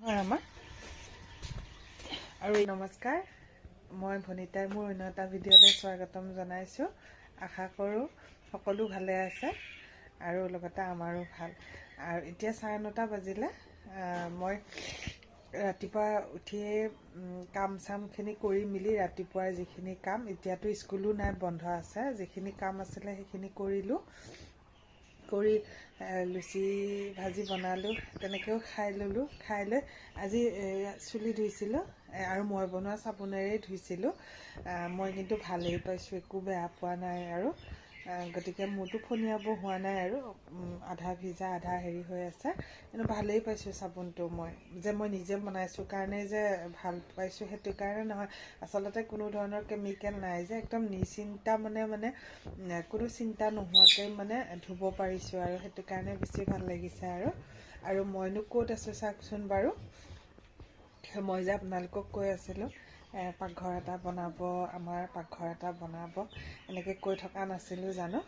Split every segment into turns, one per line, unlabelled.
হয় আমাৰ। আৰু নমস্কাৰ, মই ভনিতাই মোৰ অন্য এটা ভিডিঅ'লৈ স্বাগতম জনাইছোঁ। আশা কৰোঁ সকলো ভালে আছে আৰু লগতে আমাৰো ভাল। আৰু এতিয়া 9:30 বাজিলে। মই ৰাতিপুৱা উঠিয়ে কাম চামখিনি কৰি মেলি, ৰাতিপুৱাৰ যিখিনি কাম, এতিয়াতো স্কুলো নাই, বন্ধ আছে, যিখিনি কাম আছিলে সেইখিনি কৰিলোঁ। কৰি লুচি ভাজি বনালোঁ, তেনেকৈও খাই ল'লোঁ। খাই লৈ আজি চুলি ধুইছিলোঁ আৰু মই বনোৱা চাবোনেৰেই ধুইছিলোঁ। মই কিন্তু ভালেই পাইছোঁ, একো বেয়া পোৱা নাই। আৰু গতিকে মোৰতো ফণিয়াব হোৱা নাই আৰু আধা ভিজা আধা হেৰি হৈ আছে, কিন্তু ভালেই পাইছোঁ চাবোনটো। মই যে মই নিজে বনাইছোঁ কাৰণে যে ভাল পাইছোঁ সেইটো কাৰণে নহয়, আচলতে কোনো ধৰণৰ কেমিকেল নাই যে, একদম নিশ্চিন্তা মানে মানে কোনো চিন্তা নোহোৱাকৈ মানে ধুব পাৰিছোঁ আৰু সেইটো কাৰণে বেছি ভাল লাগিছে। আৰু আৰু মইনো ক'ত আছোঁ চাওকচোন বাৰু। মই যে আপোনালোকক কৈ আছিলোঁ পাকঘৰ এটা বনাব, আমাৰ পাকঘৰ এটা বনাব, এনেকৈ কৈ থকা নাছিলোঁ জানো?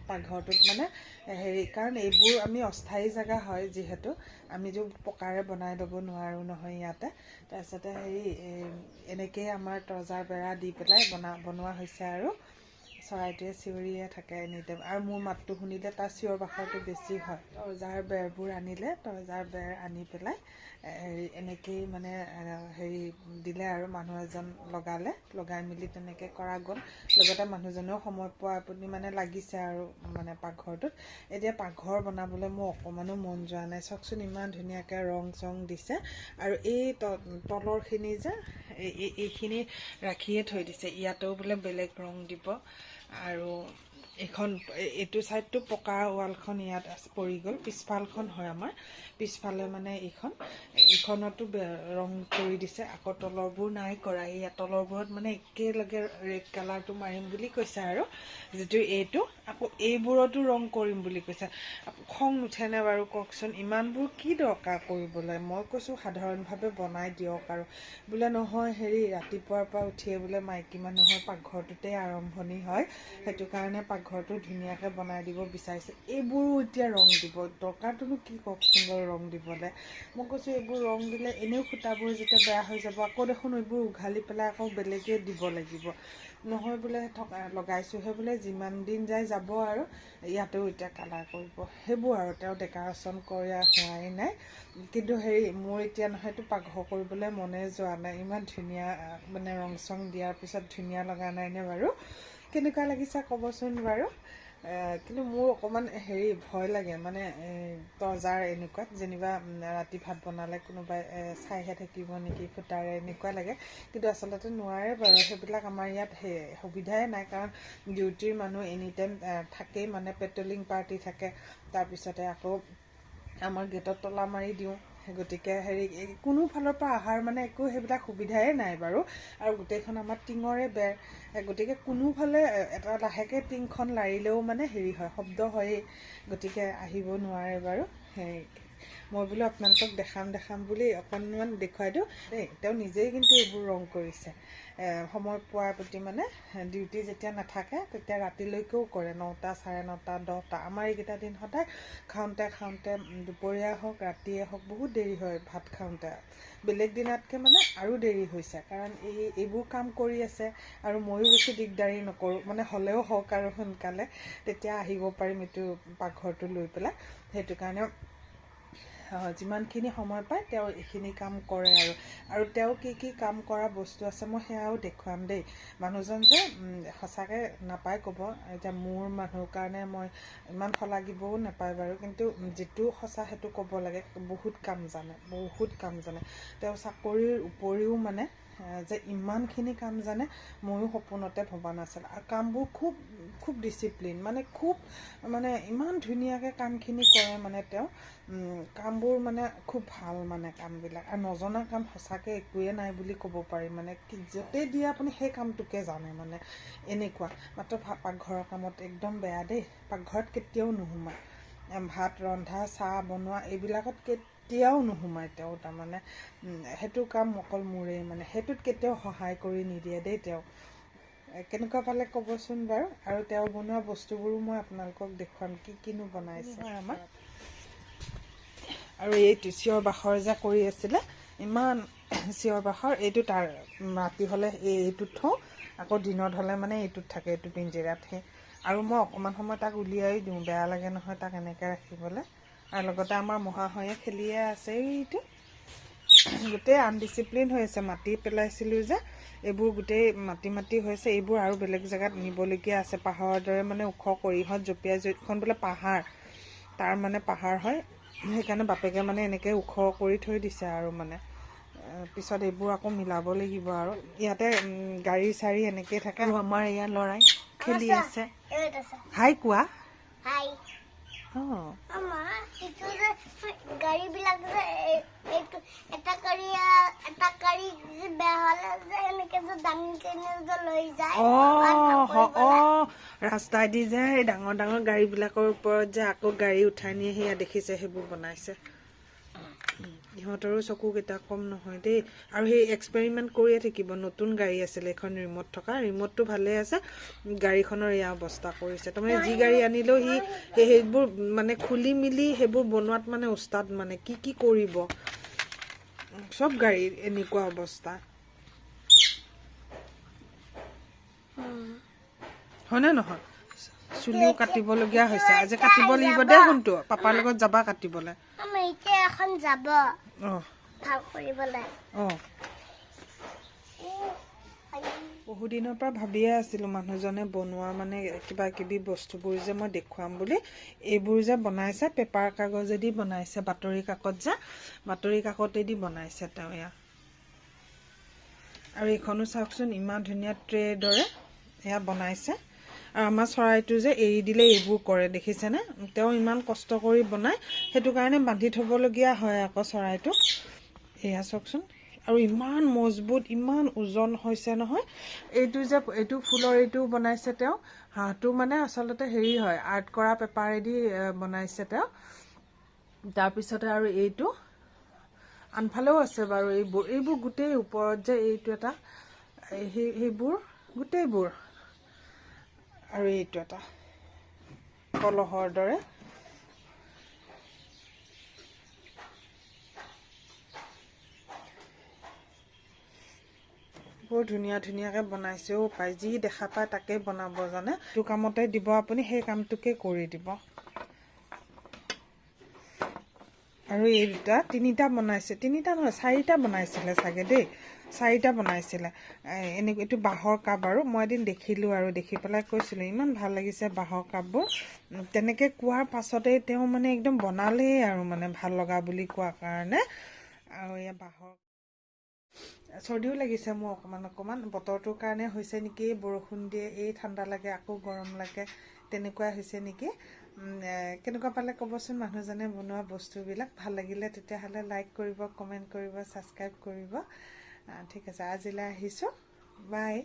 পাকঘৰটোত মানে হেৰি, কাৰণ এইবোৰ আমি অস্থায়ী জেগা হয় যিহেতু, আমিতো পকাৰে বনাই ল'ব নোৱাৰোঁ নহয় ইয়াতে। তাৰপিছতে হেৰি, এনেকেই আমাৰ তজাৰ বেৰা দি পেলাই বনোৱা হৈছে। আৰু চৰাইটোৱে চিঞৰিয়ে থাকে এনি টাইম আৰু মোৰ মাতটো শুনিলে তাৰ চিঞৰ বাখৰটো বেছি হয়। তৰ্জাৰ বেৰবোৰ আনিলে, তৰ্জাৰ বেৰ আনি পেলাই হেৰি এনেকেই মানে হেৰি দিলে আৰু মানুহ এজন লগালে, লগাই মেলি তেনেকৈ কৰা গ'ল। লগতে মানুহজনেও সময় পোৱা আপুনি মানে লাগিছে আৰু মানে পাকঘৰটোত। এতিয়া পাকঘৰ বনাবলৈ মোৰ অকণমানো মন যোৱা নাই। চাওকচোন, ইমান ধুনীয়াকৈ ৰং চং দিছে আৰু এই তলৰখিনি যে এইখিনি ৰাখিয়ে থৈ দিছে। ইয়াতেও বোলে বেলেগ ৰং দিব। আৰু এইখন এইটো ছাইডটো পকা ৱালখন ইয়াত পৰি গ'ল। পিছফালখন হয় আমাৰ, পিছফালে মানে এইখন, এইখনতো ৰং কৰি দিছে। আকৌ তলৰবোৰ নাই কৰা। এই তলৰবোৰত মানে একেলগে ৰেড কালাৰটো মাৰিম বুলি কৈছে আৰু যিটো এইটো আকৌ এইবোৰতো ৰং কৰিম বুলি কৈছে। খং নুঠেনে বাৰু কওকচোন? ইমানবোৰ কি দৰকাৰ কৰিবলৈ? মই কৈছোঁ সাধাৰণভাৱে বনাই দিয়ক আৰু বোলে নহয়, হেৰি ৰাতিপুৱাৰ পৰা উঠিয়ে বোলে মাইকী মানুহৰ পাকঘৰটোতে আৰম্ভণি হয়, সেইটো কাৰণে পাকঘৰটো ধুনীয়াকৈ বনাই দিব বিচাৰিছে। এইবোৰো এতিয়া ৰং দিব, দৰকাৰটোনো কি কওকচোন বাৰু ৰং দিবলৈ? মই কৈছোঁ এইবোৰ ৰং দিলে এনেও খুঁটাবোৰ যেতিয়া বেয়া হৈ যাব, আকৌ দেখোন এইবোৰ উঘালি পেলাই আকৌ বেলেগে দিব লাগিব নহয়। বোলে থকা লগাইছোঁহে বোলে, যিমান দিন যায় যাব আৰু ইয়াতেও এতিয়া কালাৰ কৰিব, সেইবোৰ আৰু তেওঁ ডেক'ৰেশ্যন কৰা হোৱাই নাই। কিন্তু হেৰি, মোৰ এতিয়া নহয়তো পাকঘৰ কৰিবলৈ মনে যোৱা নাই। ইমান ধুনীয়া মানে ৰং চং দিয়াৰ পিছত ধুনীয়া লগা নাইনে বাৰু? কেনেকুৱা লাগিছে ক'বচোন বাৰু। কিন্তু মোৰ অকণমান হেৰি ভয় লাগে মানে তৰ্জাৰ এনেকুৱাত যেনিবা ৰাতি ভাত বনালে কোনোবাই চাইহে থাকিব নেকি ফুটাৰে, এনেকুৱা লাগে। কিন্তু আচলতে নোৱাৰে বাৰু, সেইবিলাক আমাৰ ইয়াত সেই সুবিধাই নাই, কাৰণ ডিউটিৰ মানুহ এনি টাইম থাকেই, মানে পেট্ৰলিং পাৰ্টি থাকে। তাৰপিছতে আকৌ আমাৰ গেটত তলা মাৰি দিওঁ। গতিকে হেৰি, কোনো ফালৰ পৰা অহাৰ মানে একো সেইবিলাক সুবিধাই নাই বাৰু। আৰু গোটেইখন আমাৰ টিঙৰে বেৰ, গতিকে কোনোফালে এটা লাহেকৈ টিংখন লাৰিলেও মানে হেৰি হয়, শব্দ হয়েই, গতিকে আহিব নোৱাৰে বাৰু। সেই মই বোলো আপোনালোকক দেখাম দেখাম বুলি অকণমান দেখুৱাই দিওঁ দেই। তেওঁ নিজেই কিন্তু এইবোৰ ৰং কৰিছে। সময় পোৱাৰ প্ৰতি মানে ডিউটি যেতিয়া নাথাকে তেতিয়া ৰাতিলৈকেও কৰে, 9টা, 9:30, 10টা। আমাৰ এইকেইটা দিন সদায় খাওঁতে খাওঁতে দুপৰীয়া হওক ৰাতিয়ে হওক বহুত দেৰি হয় ভাত খাওঁতে, বেলেগ দিনাতকৈ মানে আৰু দেৰি হৈছে, কাৰণ এইবোৰ কাম কৰি আছে। আৰু ময়ো বেছি দিগদাৰী নকৰোঁ, মানে হ'লেও হওক আৰু সোনকালে তেতিয়া আহিব পাৰিম এইটো পাকঘৰটো লৈ পেলাই, সেইটো কাৰণে যিমানখিনি সময় পায় তেওঁ এইখিনি কাম কৰে। আৰু আৰু তেওঁ কি কি কাম কৰা বস্তু আছে মই সেয়াও দেখুৱাম দেই। মানুহজন যে সঁচাকৈ নাপায় ক'ব, এতিয়া মোৰ মানুহৰ কাৰণে মই ইমান শলাগিবও নাপায় বাৰু, কিন্তু যিটো সঁচা সেইটো ক'ব লাগে। বহুত কাম জানে, বহুত কাম জানে তেওঁ। চাকৰিৰ উপৰিও মানে যে ইমানখিনি কাম জানে ময়ো সপোনতে ভবা নাছিলোঁ। আৰু কামবোৰ খুব খুব ডিচিপ্লিন, মানে খুব মানে ইমান ধুনীয়াকৈ কামখিনি কৰে, মানে তেওঁ কামবোৰ মানে খুব ভাল মানে কামবিলাক। আৰু নজনা কাম সঁচাকৈ একোৱে নাই বুলি ক'ব পাৰি, মানে য'তেই দিয়ে আপুনি সেই কামটোকে জানে, মানে এনেকুৱা। মাত্ৰ পাকঘৰৰ কামত একদম বেয়া দেই, পাকঘৰত কেতিয়াও নোসোমায়। ভাত ৰন্ধা, চাহ বনোৱা এইবিলাকত কেতিয়াও নোসোমায় তেওঁ। তাৰমানে সেইটো কাম অকল মোৰেই, মানে সেইটোত কেতিয়াও সহায় কৰি নিদিয়ে দেই তেওঁ। কেনেকুৱা পালে ক'বচোন বাৰু। আৰু তেওঁ বনোৱা বস্তুবোৰো মই আপোনালোকক দেখুৱাম, কি কিনো বনাইছে আমাৰ। আৰু এইটো চিঞৰ বাখৰ যে কৰি আছিলে, ইমান চিঞৰ বাখৰ, এইটো তাৰ ৰাতি হ'লে এইটোত থওঁ, আকৌ দিনত হ'লে মানে এইটোত থাকে, এইটো পিঞ্জিৰাত। সেই আৰু মই অকণমান সময় তাক উলিয়াই দিওঁ, বেয়া লাগে নহয় তাক এনেকৈ ৰাখিবলৈ। আৰু লগতে আমাৰ মহাশয়ে খেলিয়ে আছে। এইটো গোটেই আনডিচিপ্লিন হৈ আছে, মাটি পেলাইছিলোঁ যে, এইবোৰ গোটেই মাটি মাটি হৈছে। এইবোৰ আৰু বেলেগ জেগাত নিবলগীয়া আছে, পাহাৰৰ দৰে মানে ওখ কৰি, ইহঁত জঁপিয়াই, যিখন বোলে পাহাৰ, তাৰ মানে পাহাৰ হয়, সেইকাৰণে বাপেকে মানে এনেকৈ ওখ কৰি থৈ দিছে। আৰু মানে পিছত এইবোৰ আকৌ মিলাব লাগিব। আৰু ইয়াতে গাড়ী চাড়ী এনেকেই থাকে। আৰু আমাৰ এয়া ল'ৰাই খেলি আছে। হাই কোৱা।
হাই।
অঁ।
আমাৰ এইটো যে গাড়ীবিলাক যে এইটো এটা গাড়ী, এটা গাড়ী যে বেয়া হ'লে যে এনেকে যে দাঙি কেনে যে লৈ যায়।
অঁ, ৰাস্তাইদি যে এই ডাঙৰ ডাঙৰ গাড়ীবিলাকৰ ওপৰত যে আকৌ গাড়ী উঠাই নিয়ে, সেয়া দেখিছে, সেইবোৰ বনাইছে। ইহঁতৰো চকুকেইটা কম নহয় দেই। আৰু সেই এক্সপেৰিমেণ্ট কৰিয়ে থাকিব। নতুন গাড়ী আছিলে এইখন, ৰিম'ট থকা, ৰিম'টটো ভালেই আছে, গাড়ীখনৰ এয়া অৱস্থা কৰিছে। তাৰমানে যি গাড়ী আনিলেও সি সেইবোৰ মানে খুলি মেলি সেইবোৰ বনোৱাত মানে উস্তাদ, মানে কি কি কৰিব। চব গাড়ীৰ এনেকুৱা অৱস্থা হয়নে নহয়? চুলিও কাটিবলগীয়া হৈছে, আজি কাটিব লাগিব দেই। সোণটো পাপাৰ লগত যাবা কাটিবলৈ?
এতিয়া এখন যাব।
অঁ।
ভাল কৰিবলৈ।
অঁ। বহুদিনৰ পৰা ভাবিয়ে আছিলোঁ মানুহজনে বনোৱা মানে কিবা কিবি বস্তুবোৰ যে মই দেখুৱাম বুলি। এইবোৰ যে বনাইছে, পেপাৰ কাগজেদি বনাইছে, বাতৰি কাকত যে, বাতৰি কাকতেদি বনাইছে তেওঁ এয়া। আৰু এইখনো চাওকচোন, ইমান ধুনীয়া ট্ৰেৰ দৰে এয়া বনাইছে। আৰু আমাৰ চৰাইটো যে এৰি দিলে এইবোৰ কৰে, দেখিছেনে? তেওঁ ইমান কষ্ট কৰি বনায়, সেইটো কাৰণে বান্ধি থ'বলগীয়া হয় আকৌ চৰাইটো। এয়া চাওকচোন, আৰু ইমান মজবুত, ইমান ওজন হৈছে নহয়। এইটো যে এইটো ফুলৰ এইটোও বনাইছে তেওঁ। হাঁহটো মানে আচলতে হেৰি হয়, আৰ্ট কৰা পেপাৰেদি বনাইছে তেওঁ। তাৰপিছতে আৰু এইটো আনফালেও আছে বাৰু। এইবোৰ গোটেই ওপৰত যে এইটো এটা, সেইবোৰ গোটেইবোৰ। আৰু এইটো এটা কলহৰ দৰে। বৰ ধুনীয়া ধুনীয়াকৈ বনাইছে অ' পাই। যি দেখা পায় তাকেই বনাব জানে। যিটো কামতে দিব আপুনি, সেই কামটোকে কৰি দিব। আৰু এই দুটা তিনিটা বনাইছে, তিনিটা নহয় চাৰিটা বনাইছিলে চাগে দেই, চাৰিটা বনাইছিলে। এনেকৈ এইটো বাঁহৰ কাপ। আৰু মই এদিন দেখিলোঁ আৰু দেখি পেলাই কৈছিলোঁ ইমান ভাল লাগিছে বাঁহৰ কাপবোৰ। তেনেকৈ কোৱাৰ পাছতেই তেওঁ মানে একদম বনালেই আৰু মানে ভাল লগা বুলি কোৱাৰ কাৰণে। আৰু এয়া বাঁহৰ। চৰ্দিও লাগিছে মোৰ অকণমান অকণমান, বতৰটোৰ কাৰণে হৈছে নেকি, বৰষুণ দিয়ে, এই ঠাণ্ডা লাগে আকৌ গৰম লাগে, তেনেকুৱা হৈছে নেকি। কেনেকুৱা পালে ক'বচোন মানুহজনে বনোৱা বস্তুবিলাক। ভাল লাগিলে তেতিয়াহ'লে লাইক কৰিব, কমেণ্ট কৰিব, ছাবস্ক্ৰাইব কৰিব। ঠিক আছে, আজিলৈ আহিছোঁ, বাই।